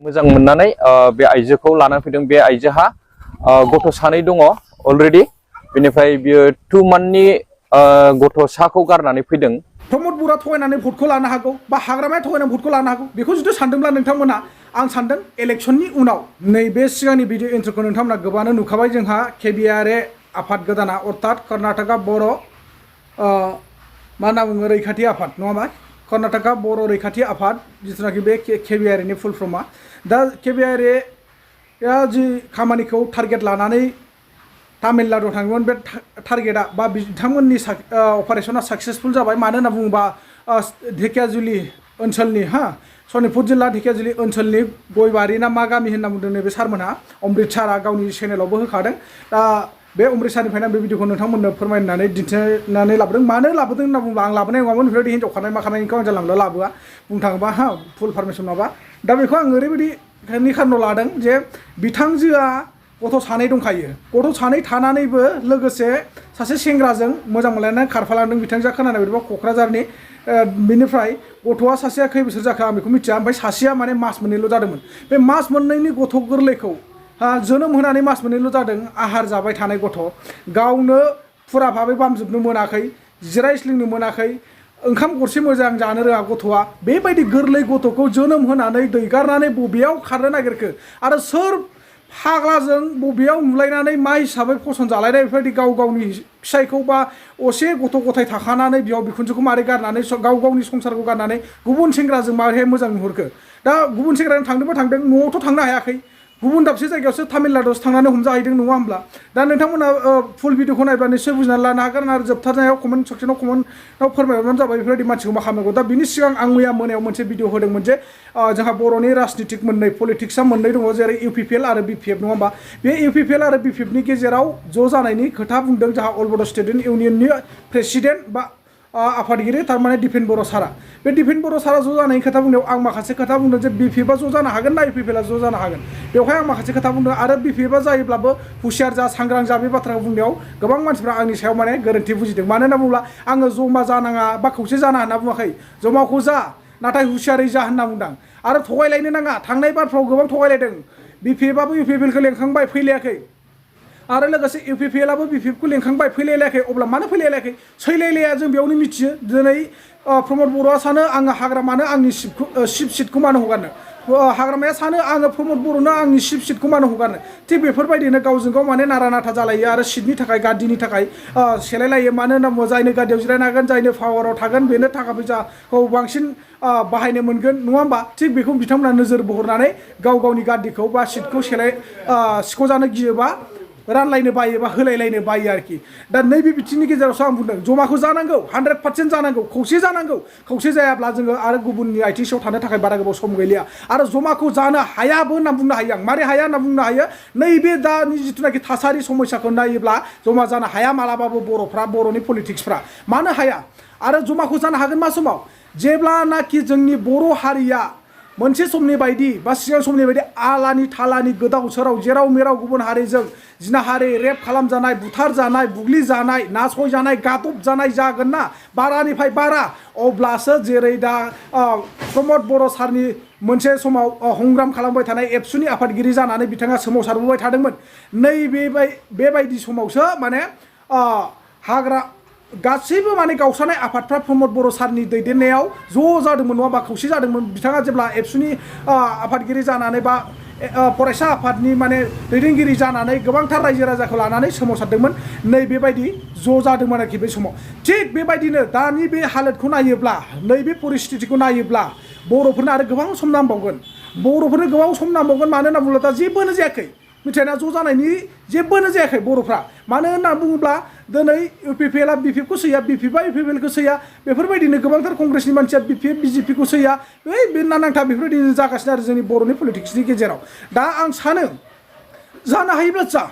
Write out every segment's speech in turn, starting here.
मोजां मोननानै बे आइजोखौ लाना फैदों। बे आइजोहा गथ' सानै दङ अलरेडि। बेनिफ्राय बियो 2 मान्थनि गथ'साखौ गारनानै फैदों। प्रमद बर'आ थगायनानै भटखौ लानो हागौ बा हाग्रामाया थगायनानै भटखौ लानो हागौ। बेखौ जुदि सानदोंब्ला नोंथांमोना आं सानदों इलेक्शननि उनाव नैबे सिगांनि भिडिअ इन्ट्र'खौ नोंथांमोना गोबाङानो नुखाबाय। जोंहा केबिआरए आफाद गोदाना अर्थात कर्नाटका बर' मा होनना बुङो रैखाथि आफाद नङा होमबा? कर्नाटका बर' रैखाथि आफाद जिथुनाखि बे केबिआरएनि फुल फर्मा। दा केबिआरएआ जि खामानिखौ टारगेट लानानै तामिलनाडुआव थांदोंमोन बे टारगेटआ बा बिथांमोननि अपारेशना साक्सेसफुल जाबाय। मानो होनना बुङोबा धेकियाजुलि ओनसोलनि सनितपुर जिल्ला धेकियाजुलि ओनसोलनि गयबारि ना मा गामि होनना बुंदों नैबे सारमोनहा अमृतसारा गावनि चेनेलावबो होखादों। दा बे अमृतसारनिफ्रायनो बे भिडिअखौ नोंथांमोननो फोरमायनानै दिन्थिनानै लाबोदों। मानो लाबोदों होनना बुङोबा आं लाबोनाय नङामोन बेफोरबायदि हिन्जाव खारनाय मा खारनायनिखौ आं जानला मोनला लाबोआ बुंनो थाङोबा फुल पारमिसन माबा। दा बेखौ आं ओरैबायदि खारनाव लादों जे बिथांजोआ गथ' सानै दंखायो। गथ' सानै थानानैबो लोगोसे सासे सेंग्राजों मोजां मोनलायनानै खारफालांदों बिथांजोआ खोनानाय बायदिबा क'क्राझारनि। बिनिफ्राय गथ'आ सासेया खै बोसोर जाखो आं बेखौ मिथिया। ओमफ्राय सासेया माने मास मोननैल' जादोंमोन। बे मास मोननैनि गथ' गोरलैखौ जोनोम होनानै मास मोननैल' जादों आहार जाबाय थानाय गथ'। गावनो फुरा भाबै बामजोबनो मोनाखै, जिरायस्लिंनो मोनाखै, ओंखाम गरसे मोजां जानो रोङा गथ'आ। बेबायदि गोरलै गथ'खौ जोनोम होनानै दैगारनानै बबेयाव खारनो नागिरखो आरो सोर फाग्लाजों बबेयाव नुलायनानै मा हिसाबै फसन जालायनाय बेफोरबायदि गाव गावनि फिसायखौ बा असे गथ' गथाय थाखानानै बिहाव बिखुनजोखौ मारै गारनानै गाव गावनि संसारखौ गारनानै गुबुन सेंग्राजों माबोरै मोजां नुहुरखो। दा गुबुन सेंग्राजों थांदोंबा थांदों, न'आवथ' थांनो हायाखै। गुबुन दाबसे जायगायावसो तामिलनाडुआवसो थांनानै हमजाहैदों नङा होमब्ला? दा नोंथांमोना फुल भिडिअखौ नायब्ला निश्चय बुजिनानै लानो हागोन आरो जोबथारनायाव कमेन्ट सेक्सनाव कमेन्टआव फोरमायहरबानो जाबाय बेफोरबायदि मानसिखौ मा खालामनांगौ। दा बिनि सिगां आं मैया मोनायाव मोनसे भिडिअ होदोंमोन जे जोंहा बर'नि राजनितिक मोननै पलिटिक्सआ मोननै दङ जेरै इउपिपिएल आरो बिपिएफ नङा होमबा? बे इउपिपिएल आरो बिपिएफनि गेजेराव ज' जानायनि खोथा बुंदों जोंहा अल बड' स्टुडेन्ट इउनियननि प्रेसिडेन्ट बा आफादगिरि थारमाने दिपेन बर' सारा। बे दिपेन बर' सारा ज' जानायनि खोथा बुंनायाव आं माखासे खोथा बुंदों जे बिपिएफआ ज' जानो हागोन ना इउपिपिएलआ ज' जानो हागोन। बेवहाय आं माखासे खोथा बुंदों आरो बिपिएफआ जायोब्लाबो हुसियार जा सांग्रां जा बे बाथ्राखौ बुंनायाव गोबां मानसिफ्रा आंनि सायाव माने गोरोन्थि बुजिदों। मानो होनना बुङोब्ला आङो जमा जानाङा बा खौसे जाना होनना बुङाखै। जमाखौ जा नाथाय हुसियारै जा होनना बुंदों। आरो थगायलायनो नाङा। थांनाय बारफ्राव गोबां थगायलायदों। बिपिएफआबो इउपिपिएलखौ लेंखांबाय फैलायाखै आरो लोगोसे इउपिपिएलआबो बिपिएफखौ लेंखांबाय फैलायलायाखै। अब्ला मानो फैलायलायाखै? सैलायलाया जों बेयावनो मिथियो। दिनै प्रमद बर'आ सानो आङो हाग्रामानो आंनि सिप सिटखौ मानो हगारनो, हाग्रामाया सानो आङो प्रमद बर'नो आंनि सिप सिटखौ मानो हगारनो। थिग बेफोरबायदिनो गावजों गाव माने नारा नाथा जालायो आरो सिटनि थाखाय गादिनि थाखाय सेलायलायो। मानो होनना बुङोब्ला जायनो गादियाव जिरायनो हागोन जायनो पावाराव थागोन बेनो थाखा फैसाखौ बांसिन बाहायनो मोनगोन नङा होमबा? थिग बेखौ बिथांमोना नोजोर बोहरनानै गाव गावनि गादिखौ बा सिटखौ सिख'जानो गियोबा रानलायनो बायो बा होलायलायनो बायो आरोखि। दा नैबे बिथिंनि गेजेरावसो आं बुंदों जमाखौ जानांगौ 100% जानांगौ, खौसे जानांगौ। खौसे जायाब्ला जोङो आरो गुबुननि आथिं सायाव थानो थाखाय बारा गोबाव सम गैलिया। आरो जमाखौ जानो हायाबो होनना बुंनो हायो आं। मारै हाया होनना बुंनो हायो? नैबे दानि जिथुनाखि थासारि समस्याखौ नायोब्ला जमा जानो हाया मालाबाबो बर'फ्रा, बर'नि पलिटिक्सफ्रा। मानो हाया? आरो जमाखौ जानो हागोन मा समाव? जेब्लानाखि जोंनि बर' हारिया मोनसे समनि बायदि बा सिगां समनि बायदि आलानि थालानि गोदाव सोराव जेराव मेराव गुबुन हारिजों जिनाहारि रेप खालामजानाय, बुथार जानाय, बुग्लि जानाय, नासय जानाय, गादब जानाय जागोन ना बारानिफ्राय बारा, अब्लासो जेरै दा प्रमद बर' सारनि मोनसे समाव हंग्राम खालामबाय थानाय एबसुनि आफादगिरि जानानै बिथाङा सोमावसारबोबाय थादोंमोन। बेबायदि समावसो माने हाग्रा गासैबो माने गावस्रानाय आफादफ्रा प्रमद बर' सारनि दैदेननायाव ज' जादोंमोन नङा होमबा? खौसे जादोंमोन। बिथाङा जेब्ला एबसुनि आफादगिरि जानानै बा फरायसा आफादनि माने दैदेनगिरि जानानै गोबांथार रायजो राजाखौ लानानै सोमावसारदोंमोन। नैबेबायदि ज' जादोंमोन आरोखि बे समाव। थिग बेबायदिनो दानि बे हालोदखौ नायोब्ला, नैबे परिस्थितिखौ नायोब्ला बर'फोरनो आरो गोबां सम नांबावगोन। बर'फोरनो गोबां सम नांबावगोन। मानो होनना बुङोब्ला दा जेबोनो जायाखै। मिथिबायना? ज' जानायनि जेबोनो जायाखै बर'फ्रा। मानो होनना बुङोब्ला दिनै इउपिपिएलआ बिपिएफखौ सैया, बिपिएफआ इउपिपिएलखौ सैया। बेफोरबायदिनो गोबांथार कंग्रेसनि मानसिया बिपिएफ बिजेपिखौ सैया। बे नांथा बेफोरबायदिनो जागासिनो आरो जोंनि बर'नि पलिटिक्सनि गेजेराव। दा आं सानो जानो हायोब्ला जा।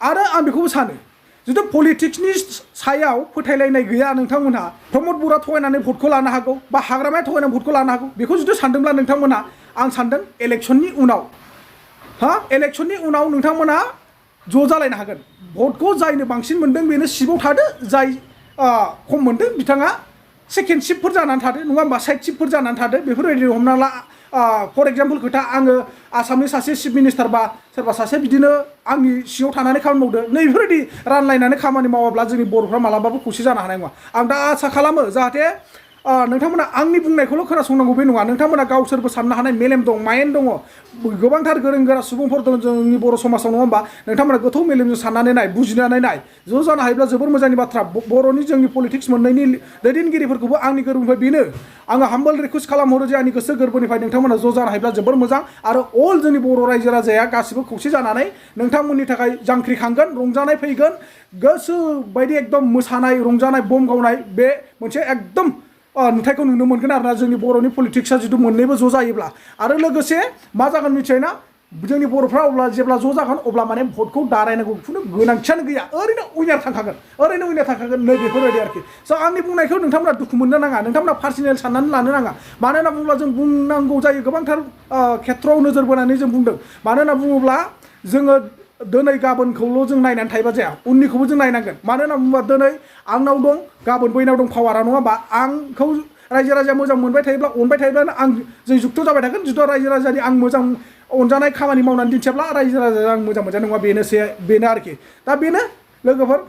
आरो आं बेखौबो सानो जुदि पलिटिक्सनि सायाव फोथायलायनाय गैया नोंथांमोनहा, प्रमद बर'आ थगायनानै भटखौ लानो हागौ बा हाग्रामाया थगायनानै भटखौ लानो हागौ। बेखौ जुदि सानदोंब्ला नोंथांमोना आं सानदों इलेक्शननि उनाव इलेक्शननि उनाव नोंथांमोना ज' जालायनो हागोन। भटखौ जायनो बांसिन मोनदों बेनो सिटआव थादो, जाय खम मोनदों बिथाङा सेकेन्ड सिटफोर जानानै थादो नङा होमबा? साइड सिटफोर जानानै थादो। बेफोरबायदि हमना ला फर एग्जाम्पल खोथा आङो आसामनि सासे चिफ मिनिस्टार बा सोरबा सासे बिदिनो आंनि सिङाव थानानै खामानि मावदो नैफोरबायदि रानलायनानै खामानि मावाब्ला जोंनि बर'फ्रा मालाबाबो खौसे जानो हानाय नङा आं दा आसा खालामो जाहाथे नोंथांमोना आंनि बुंनायखौल' खोनासंनांगौ बे नङा नोंथांमोना गावसोरबो साननो हानाय मेलेम दं माइन्ड दङ गोबांथार गोरों गोरा सुबुंफोर दं जोंनि बर' समाजाव नङा होमबा नोंथांमोना गोथौ मेलेमजों साननानै नाय बुजिनानै नाय ज' जानो हायोब्ला जोबोर मोजांनि बाथ्रा बर'नि जोंनि पलिटिक्स मोननायनि दैदेनगिरिफोरखौबो आंनि गोरबोनिफ्राय बेनो आङो हाम्बल रिकुवेस्ट खालामहरो जे आंनि गोसो गोरबोनिफ्राय नोंथांमोना ज' जानो हायोब्ला जोबोर मोजां आरो अल जोंनि बर' रायजो राजाया गासिबो खौसे जानानै नोंथांमोननि थाखाय जांख्रिखांगोन रंजानाय फैगोन गोसो बायदि एकदम मोसानाय रंजानाय बम गावनाय बे मोनसे एकदम नुथायखौ नुनो मोनगोन आरोना जोंनि बर'नि पलिटिक्सआ जिथु मोननैबो ज' जायोब्ला आरो लोगोसे मा जागोन मिथिबायना जोंनि बर'फ्रा अब्ला जेब्ला ज' जागोन अब्ला माने भटखौ दारायनांगौ खुनु गोनांथियानो गैया ओरैनो उइनार थांखागोन नै बेफोरबायदि आरोखि स' आंनि बुंनायखौ नोंथांमोना दुखु मोननो नाङा नोंथांमोना पार्सनेल साननानै लानो नाङा मानो होनना बुङोब्ला जों बुंनांगौ जायो गोबांथार खेथ्रआव नोजोर बोनानै जों बुंदों मानो होनना बुङोब्ला जोङो दिनै गाबोनखौल' जों नायनानै थायोबा जाया उननिखौबो जों नायनांगोन मानो होनना बुङोबा दिनै आंनाव दं गाबोन बैनाव दं पावारा नङा होमबा आंखौ रायजो राजाया मोजां मोनबाय थायोब्ला अनबाय थायोब्लानो आं जों जुक्त जाबाय थागोन जुदि रायजो राजानि आं मोजां अनजानाय खामानि मावनानै दिन्थियाब्ला रायजो राजाया आं मोजां मोनजानाय नङा बेनो आरोखि दा बेनो लोगोफोर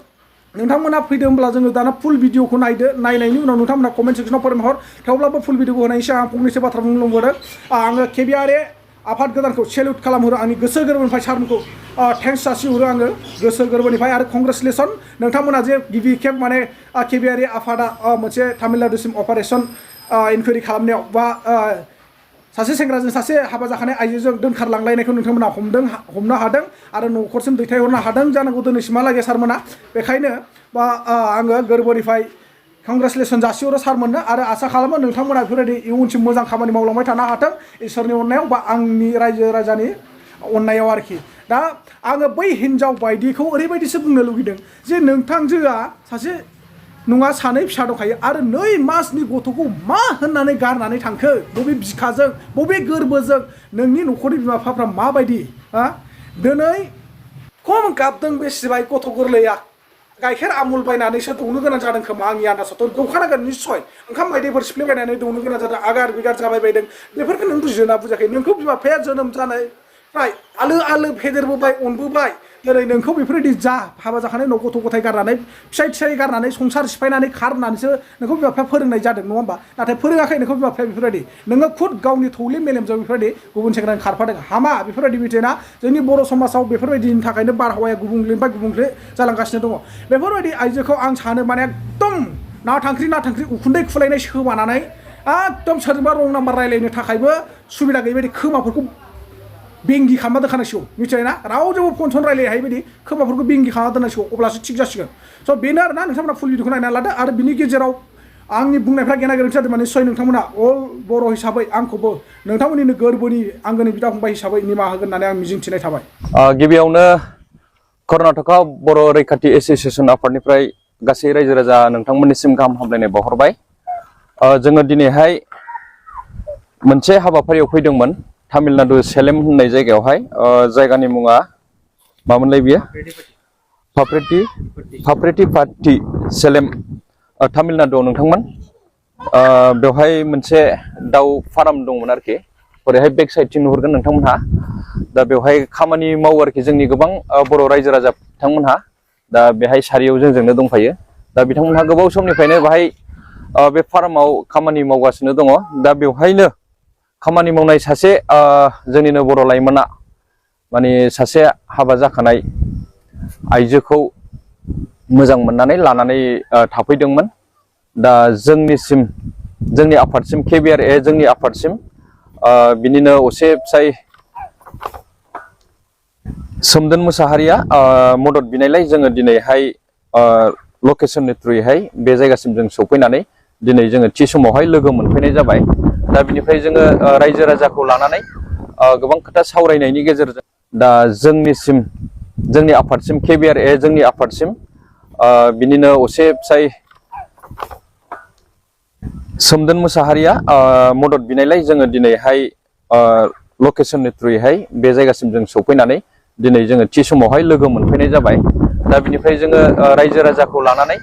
नोंथांमोना फैदोंब्ला जोङो दाना फुल भिडिअखौ नायनायनि उनाव नोंथांमोना कमेन्ट सेक्सनाव फोरमायहर थेवब्लाबो फुल भिडिअखौ होनायनि सिगां आं फंनैसो बाथ्रा बुंनो लुबैदों आङो केबिआर आफाद गोदानखौ सेल्युट खालामहरो आंनि गोसो गोरबोनिफ्राय सारमोनखौ थेंक्स जासिहरो आङो गोसो गोरबोनिफ्राय आरो कंग्रेसुलेसन नोंथांमोना जे गिबि खेब माने केबिआर आफादा मोनसे तामिलनाडुसिम अपारेसन इनकुवारि खालामनायाव बा सासे सेंग्राजों सासे हाबा जाखानाय आइजोजों दोनखारलांलायनायखौ नोंथांमोना हमनो हादों आरो न'खरसिम दैथायहरनो हादों जानांगौ दिनैसिमहालागै सारमोना बेखायनो बा आङो गोरबोनिफ्राय कंग्रेसुलेसन जासिहरो सारमोननो आरो आसा खालामो नोंथांमोना बेफोरबायदि इयुनसिम मोजां खामानि मावलांबाय थानो हाथों इसोरनि अननायाव बा आंनि रायजो राजानि अननायाव आरोखि दा आङो बै हिन्जाव बायदिखौ ओरैबायदिसो बुंनो लुगैदों जे नोंथांजोआ सासे नङा सानै फिसा दंखायो आरो 2 मासनि गथ'खौ मा होननानै गारनानै थांखो बबे बिखाजों बबे गोरबोजों नोंनि न'खरनि बिमा बिफाफ्रा माबायदि दिनै खम गाबदों बे सिबाय गथ' गोरलैया गाइखेर आमुल बायनानैसो दौनो गोनां जादों खोमा आंनि आन्दाजावथ' दौखानांगोन निस्सय ओंखाम बायदिफोर सिफ्लेबायनानै दौनो गोनां जादों आगार बिगार जाबाय बायदों बेफोरखौ नों बुजिना बुजाखै नोंखौ बिमा बिफाया जोनोम जानायनिफ्राय आलो फेदेरबोबाय अनबोबाय दिनै नोंखौ बेफोरबायदि जा हाबा जाखानाय उनाव गथ' गथाय गारनानै फिसाय गारनानै संसार सिफायनानै खारनानैसो नोंखौ बिमा बिफाया फोरोंनाय जादों नङा होमबा नाथाय फोरोङाखै नोंखौ बिमा बिफाया बेफोरबायदि नोङो खुद गावनि थौले मेलेमजों बेफोरबायदि गुबुन सेंग्राजों खारफादों हामा बेफोरबायदि बिदिना जोंनि बर' समाजाव बेफोरबायदिनि थाखायनो बारहावाया गुबुंलेनिफ्राय गुबुंले जालांगासिनो दङ बेफोरबायदि आइजोखौ आं सानो माने एकदम ना थांख्रि उखुन्दै खुलायनाय सोमानानै एकदम सोरजोंबा रं नाम्बार रायलायनो थाखायबो सुबिदा गैयै बायदि खोमाफोरखौ बेंगि खालामना दोनखानांसिगौ मिथिबाय ना रावजोंबो फनसन रायलाय हायै बायदि खोमाफोरखौ बेंगि खालामना दोननांसिगौ अब्लासो थिग जासिगोन स' बेनो आरोना नोंथांमोना फुल भिडिअखौ नायना लादो आरो बिनि गेजेराव आंनि बुंनायफ्रा गेना गोरोन्थि जादों माने निस्सय नोंथांमोना अल बर' हिसाबै आंखौबो नोंथांमोननिनो गोरबोनि आंगोनि बिदा फंबाय हिसाबै निमाहा होगोन होननानै आं मिजिंथिनाय थाबाय गिबियावनो कर्नाटक बर' रैखाथि एस'सियेसन आफादनिफ्राय गासै रायजो राजा नोंथांमोननिसिम गाहाम हामलायनाय बावहरबाय जोङो दिनैहाय मोनसे हाबाफारियाव फैदोंमोन तामिलनाडु सेलेम होननाय जायगायावहाय जायगानि मुङा मामोनलाय बियो फाफ्रेटि पार्टी सेलेम तामिलनाडुआव नोंथांमोन बेवहाय मोनसे दाउ फार्म दंमोन आरोखि ओरैहाय बेक साइडथिं नुहुरगोन नोंथांमोनहा दा बेवहाय खामानि मावो आरोखि जोंनि गोबां बर' रायजो राजा बिथांमोनहा दा बेहाय सारियाव जोंजोंनो दंफायो दा बिथांमोनहा गोबाव समनिफ्रायनो बेहाय बे फार्माव खामानि मावगासिनो दङ दा बेवहायनो खामानि मावनाय सासे जोंनिनो बर' लाइमोना माने सासे हाबा जाखानाय आइजोखौ मोजां मोननानै लानानै थाफैदोंमोन दा जोंनि आफादसिम केबिआर जोंनि आफादसिम बिनिनो असे फिसाय सोमदोन मुसाहारिया मदद बिनायलाय जोङो दिनैहाय लकेसननि थ्रुयैहाय बे जायगासिम जों सफैनानै दिनै जोङो थि समावहाय लोगो मोनफैनाय जाबाय दा बिनिफ्राय जोङो रायजो राजाखौ लानानै गोबां खोथा सावरायनायनि गेजेरजों दा जोंनि आफादसिम केबिआर जोंनि आफादसिम बिनिनो असे फिसाय सोमदोन मुसाहारिया मदद बिनायलाय जोङो दिनैहाय लकेसननि थ्रुयैहाय बे जायगासिम जों सफैनानै दिनै जोङो थि समावहाय लोगो मोनफैनाय जाबाय दा बिनिफ्राय जोङो रायजो राजाखौ लानानै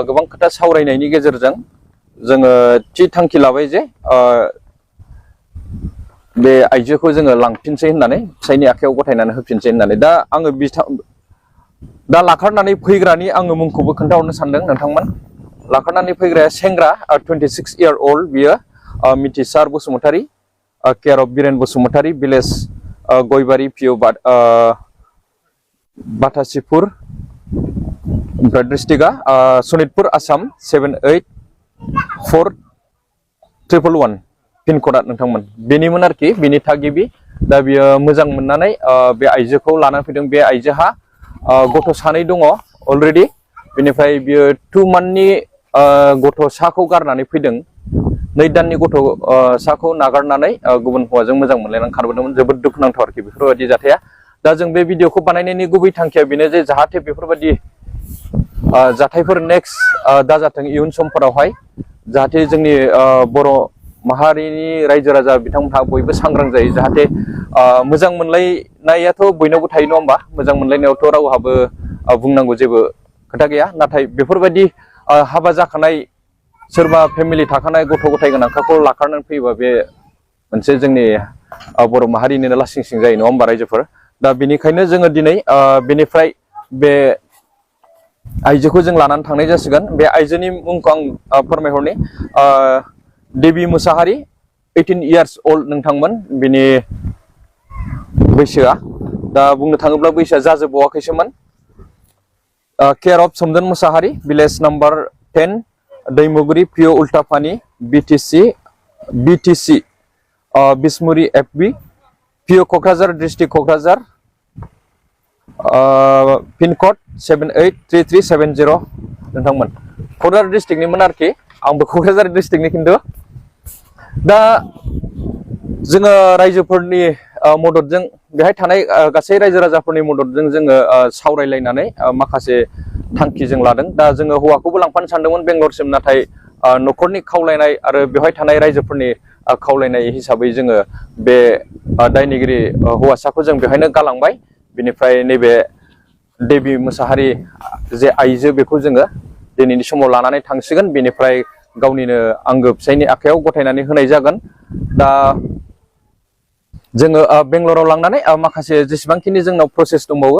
गोबां खोथा सावरायनायनि गेजेरजों जोङो थि थांखि लाबाय जे बे आइजोखौ जोङो लांफिनसै होननानै फिसायनि आखायाव गथायनानै होफिनसै होननानै दा आङो दा लाखारनानै फैग्रानि आङो मुंखौबो खोन्थाहरनो सानदों नोंथांमोन। लाखारनानै फैग्राया सेंग्रा 26 year old बियो Mithisar Basumatary care of Biren Basumatary village Goybari PO Bathashipur ओमफ्राय डिस्ट्रिक्टआ सनितपुर आसाम 784111 पिनक'डआ नोंथांमोन बेनिमोन आरोखि बेनि थागिबि दा बियो मोजां मोननानै बे आइजोखौ लानानै फैदों। बे आइजोहा गथ' सानै दङ अलरेडि बेनिफ्राय बियो 2 monthनि गथ'साखौ गारनानै फैदों। 2 दाननि गथ'साखौ नागारनानै गुबुन हौवाजों मोजां मोनलायनानै खारबोदोंमोन। जोबोद दुखुनांथाव आरोखि बेफोरबायदि जाथाया। दा जों बे भिडिअखौ बानायनायनि गुबै थांखिया बेनो जे जाहाथे बेफोरबायदि जाथायफोर नेक्स्ट दाजाथों इयुन समफोरावहाय जाहाथे जोंनि बर' माहारिनि रायजो राजा बिथांमोनहा बयबो सांग्रां जायो जाहाथे मोजां मोनलायनायाथ' बयनावबो थायो नङा होमबा मोजां मोनलायनायावथ' रावहाबो बुंनांगौ जेबो खोथा गैया। नाथाय बेफोरबायदि हाबा जाखानाय सोरबा फेमिलि थाखानाय गथ' गथाय गोनांखाखौ लाखारनानै फैयोबा बे मोनसे जोंनि बर' माहारिनिनो लासिं सिं जायो नङा होमबा रायजोफोर। दा बेनिखायनो जोङो दिनै बेनिफ्राय बे आइजोखौ जों लानानै थांनाय जासिगोन। बे आइजोनि मुंखौ आं फोरमायहरनि देबि मुसाहारि 18 years old नोंथांमोन बिनि बैसोआ दा बुंनो थाङोब्ला बैसोआ जाजोबबावाखैसोमोन। Care of Somdon Mushahary village number 10 दैमुगुरि पिअ उल्टापानि बिटिसि बिसमुरि एफबि पिअ क'क्राझार डिस्ट्रिक्ट क'क्राझार पिनक'ड 783370 नोंथांमोन क'क्राझार डिस्ट्रिक्टनिमोन आरोखि आंबो क'क्राझार डिस्ट्रिक्टनि खिन्थु दा जोङो रायजोफोरनि मददजों बेहाय थानाय गासै रायजो राजाफोरनि मददजों जोङो सावरायलायनानै माखासे थांखि जों लादों। दा जोङो हौवाखौबो लांफानो सानदोंमोन बेंगलरसिम नाथाय न'खरनि खावलायनाय आरो बेवहाय थानाय रायजोफोरनि खावलायनाय हिसाबै जोङो बे दायनिगिरि हौवासाखौ जों बेवहायनो गालांबाय। बिनिफ्राय नैबे देबि मुसाहारि जे आइजो बेखौ जोङो दिनैनि समाव लानानै थांसिगोन। बेनिफ्राय गावनिनो आंगो फिसायनि आखायाव गथायनानै होनाय जागोन। दा जोङो बेंगलराव लांनानै माखासे जेसेबांखिनि जोंनाव प्रसेस दंबावो